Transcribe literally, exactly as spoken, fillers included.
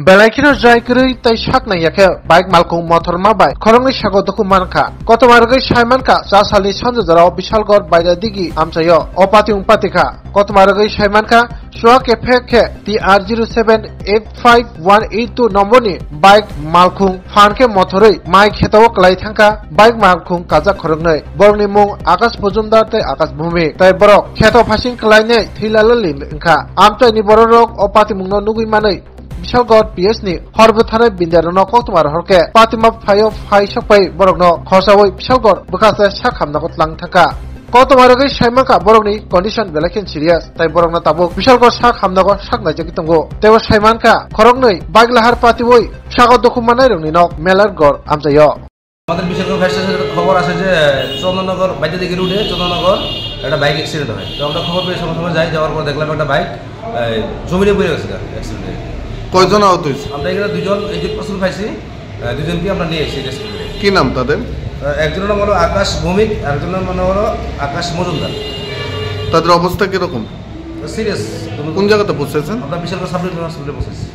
Belai kheno jai kwrwi tei sak naiya khe bike malkhung mothorma bai khoroknwi sago dukhu mankha. Kothoma rwgwi sai mankha, cha salni sanjajora o Bishalgarh Baidadigi amchaio o pati wng pati kha. Kothoma rwgwi sai mankha, chuak ephek khe T R zero seven eight five one eight two nomborni bike malkhung phan khe mothorwi mai kheto o kwlai thangkha. Bike malkhung kajak khoroknwi, borokni mung Akash Mojumdar tei Akash Bhumik, tei borok kheto phasing kwlainai thwi lalali wngkha. Amchaini bororok o patimungno nugwi manwi Bishalgarh P S ni hor bwtharnai bindarokno koktwma rohor khe patima phaio phai sokpai borokno khorsaui Bishalgarh bwkha se sak hamnago tlang thangkha. Koktwma rwgwi sai mankha borokni condition belai khe serious, tei borokno tabuk Bishalgarh sak hamnago sak naijagwi tongo. Teibo sai mankha khoroknwi bike lahar patiui sago dukhu mannairokni nok Melargarh amchaio. আমাদের বিশালগড় ফায়ার স্টেশনের খবর আসে যে চন্দননগর বাইদ্যদিঘি রোডে চন্দননগর একটা bike accident হয়। তো আমরা খবর পেয়ে সঙ্গে সঙ্গে যাই, যাওয়ার পর দেখলাম একটা বাইক, এই, জমিনে পড়ে গেছে অ্যাক্সিডেন্টে। কয়জন আহত হয়েছে? আমরা এখানে দুজন ইনজুর্ড পার্সন পাইছি, আহ, দুজনকে আমরা নিয়ে এসেছি রেস্কিউ করে। কি নাম তাদের? আহ, একজনের নাম হলো আকাশ ভৌমিক, আরেকজনের নাম হলো আকাশ মজুমদার। তাদের অবস্থা কিরকম? সিরিয়াস। কোন জায়গাতে পৌঁছেছেন? আমরা বিশালগড় সাব ডিভিশনাল হসপিটালে পৌঁছেছি।